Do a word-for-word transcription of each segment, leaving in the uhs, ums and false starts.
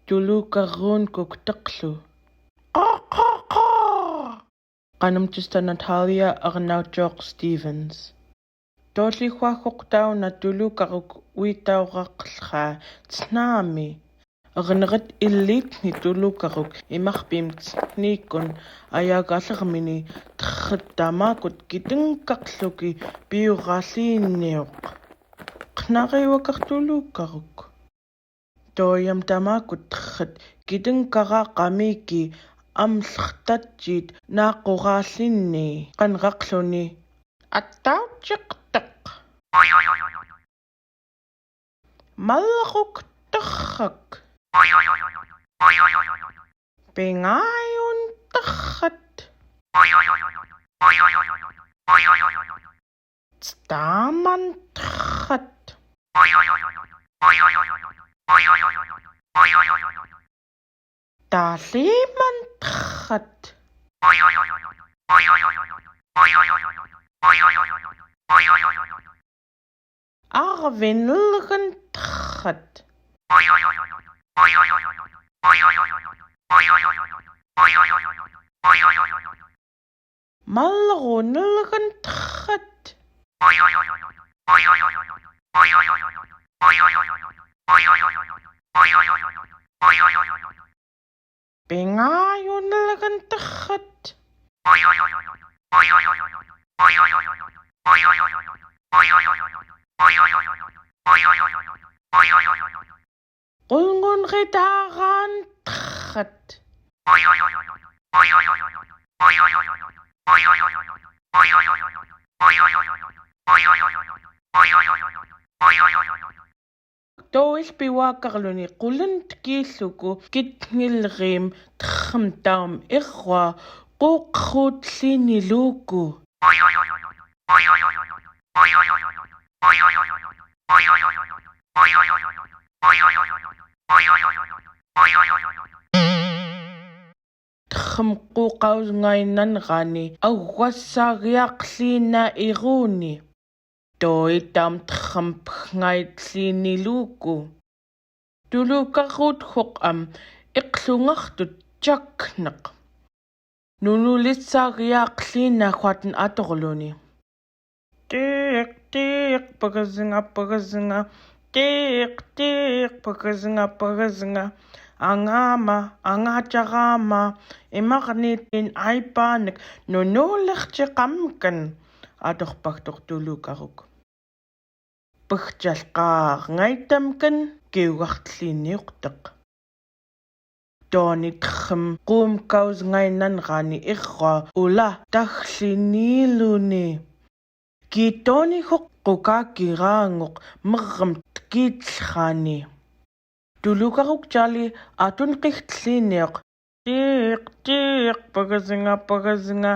Tulukaruk kuk toklu. Qanup Sister Natalia Arnauchok Stevens. Todli huahuk tauna tulukaruk uitaurakla tsunami. Arneret ilit ni tulukaruk imakpim tsnikun ayagalermini txet tamakut kitengkakluki piuraliniuk. Qnariwakar tulukaruk. Toyam tamakut txet kitengkaraq amiki amlxtatjit naquralini qanraqluni. Atauchiqteq. Malruk txet. Pingayun txet. Tstaman txet. Taliman txet. Arvinlgen txet. Malrunlgen txet. Pingayunlgen txet. Qulngunritaran txet. Toil piwakarluni qulin tkiluku kitngilrim txem taum irua quqrutli niluku. Txem quqaungainanrani aguasagiaqlina iruni. Toi taum txem pkngaitli niluku. Tulukaruk huqam iqlungaktut jakneq. Nunulisagiaqlina huatn aturluni. Tiq tiq pgsnga pgsnga. Tiq tiq pgsnga pgsnga. Angama angajarama imaq nitin aipanek nunulixjiqamken. Aturpaktuq tulukaruk. Pgjalqaar ngaitamken kiugaxtli niuqteq. Toni txem qumkausngainanrani irua ula taxli niluni. Kitoni huq qukaki ranguq merrem tkitxani. Tulukaruk jali atunqixtli niuq. Tiq tiq pgsnga pgsnga.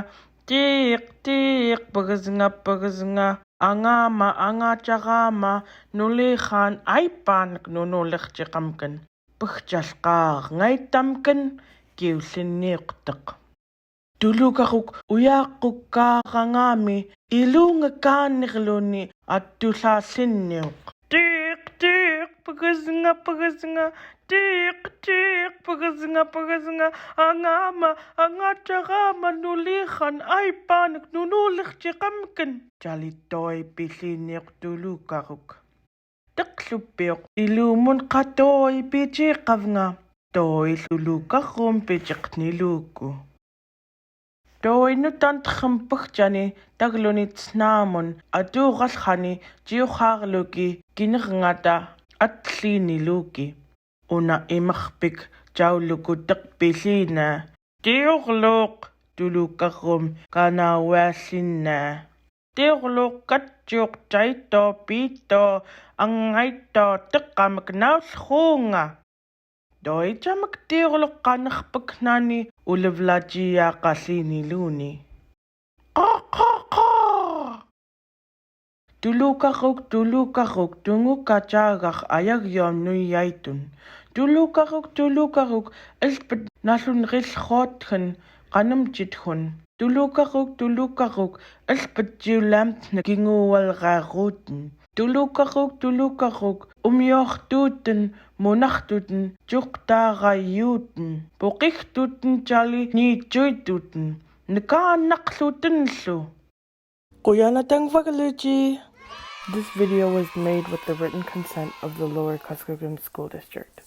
Tiq tiq pgsnga pgsnga. Angama angajarama nulixan aipanek nunulixjiqamken. Pgjalqaar ngaitamken kiuxli niuqteq. Tulukaruk uyaqukarangami ilungekaanirluni atulaxli niuq. Tiq tiq pgsnga pgsnga. Tiq tiq pgsnga pgsnga. Angama angajarama nulixan aipanek nunulixjiqamken. Jali toi pili niuq tulukaruk. Tiqlupiuq ilumun qatoi pijiqavnga. Toi tulukarum pijiq niluku. Toi nutan txem pgjani tagluni tsnamun aturalxani jiuxarluki kinirngata atli niluki. Una imeqpik jauluku tiq pilina. Tiurluq tulukarum kanawiaxlina. Tiurluq katjuq jaito pito angaito tiqamek naullxunga. Toi jamek tiurluq qanrpek nani ulevlajiaqalini luni. Qaqaqa. Tulukaruk tulukaruk tunguka jagaq ayagyom nuyaitun. Tulukaruk tulukaruk elpet nalun rilxotgen qanemjitkun. Tulukaruk tulukaruk elpet jiulamtnek kinguwalraruten. Tulukaruk, tulukaruk, umiortutun, munartutun, juktarayutun, pukirtutun, jali nitsuitutun, nkanaklutunlu. Kuyanatang Vakaluchi. This video was made with the written consent of the Lower Kuskokwim School District.